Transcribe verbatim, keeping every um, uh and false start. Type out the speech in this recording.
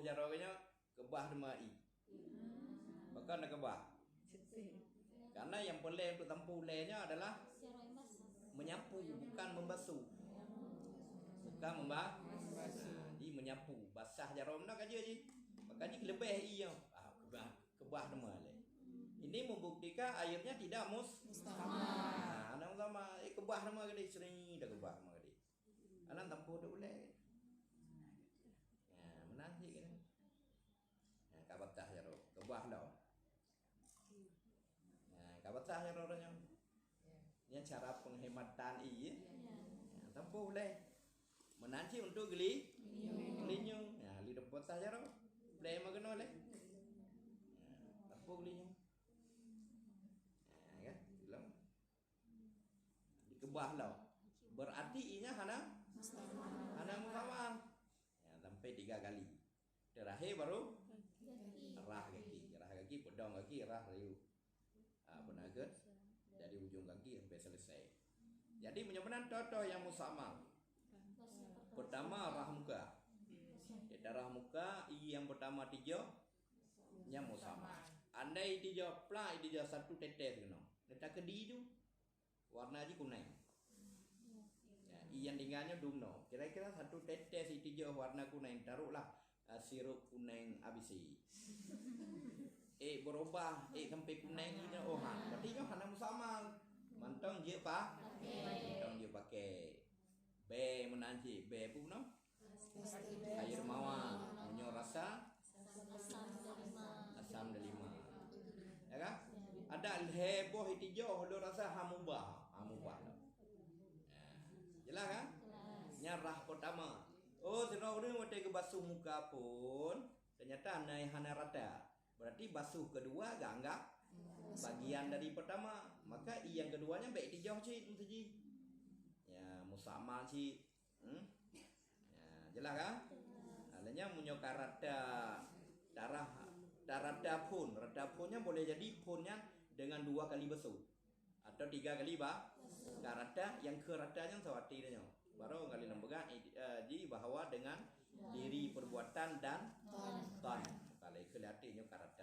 Jaroe nyoe keubah teuma i. Pakon na keubah? Karena yang perlu untuk tampôh ulèe nyoe adalah menyapu, bukan membasuh. Bukan memba-, ha, jadi menyapu, basah jaroe meunan ka jeuet jih. Maka jih leubeh i nyoe. Ah, keubah, keubah teuma lé. Ini membuktikan airnya tidak mus-, musta'mal. Ha, hana musta'mal. Eh, keubah teuma gadih, sri dah keubah teuma gadih. Anak tampôh dek ulèe. Ya, meunan cit kan. Ya, ka basah jaroe, keubah lom. Ya, ka basah jaroe nyoe. Nyan cara penghematan i, ya. Ya, tampôh ulèe. Meunan cit untuk geli-, geulinyueng. Ya, li tampôh basah jaroe. Ulèe meukeunong lé. Ya, tampôh geulinyueng. Ya, kan? Lom. Dikeubah lom. Berarti inya hana, hana musta'mal. Ya, sampai tiga kali. Terakhir baru rah gaki. Rah gaki, peudong gaki, rah rayeuk. Ha, beuna ke? Dari ujung gaki sampai selesai. Jadi, meunyoe meunan toh-toh nyang musta'mal. Pertama, rah muka. Di darah muka, i nyang pertama tijoh, nyang musta'mal. Andai tijoh plak, tijoh satu tetes keunoe. Neutakedi tu. Warna jih kunèng. Ya, i nyang tinggai nyoe dumnoe. Kira-kira satu tetes i tijoh warna kunèng, taruhlah, ah, sirup kunèng A B C. Eh, berubah, eh, sampai kunèng i nyoe, oh, ha. Berarti nyoe hana musta'mal. Mantong jeuet pa-, mantong jeuet pakai. Bèe meunan cit, bèe peue nyoe? Air mawar, meunyoe rasa asam delima. Ya kan? Ada lhèe boh i tijoh lôn rasa hana mubah, hana mubah. Ya. Jelas kan? Nyan rah pertama. Oh, sidroe ureueng watèe geubasuh muka pun, ternyata na hana rata. Berarti basuh kedua gak anggap bagian dari pertama. Maka i nyang kedua nyan bèk tijoh cit meusti jih. Ya, musta'mal cit. Hmm? Ya, jelas kan? Nah, lheuh nyan meunyoe ka rata darah, ka rata phôn, rata phôn nyan boleh jadi phôn nyan dengan dua kali basuh atau tiga kali ba-, ka rata, nyang keu rata nyan sawatir nyoe. Baru kali lam peugah, eh, ji bahwa dengan diri, perbuatan dan ton. Kalau ikut hati nyoe ka rata.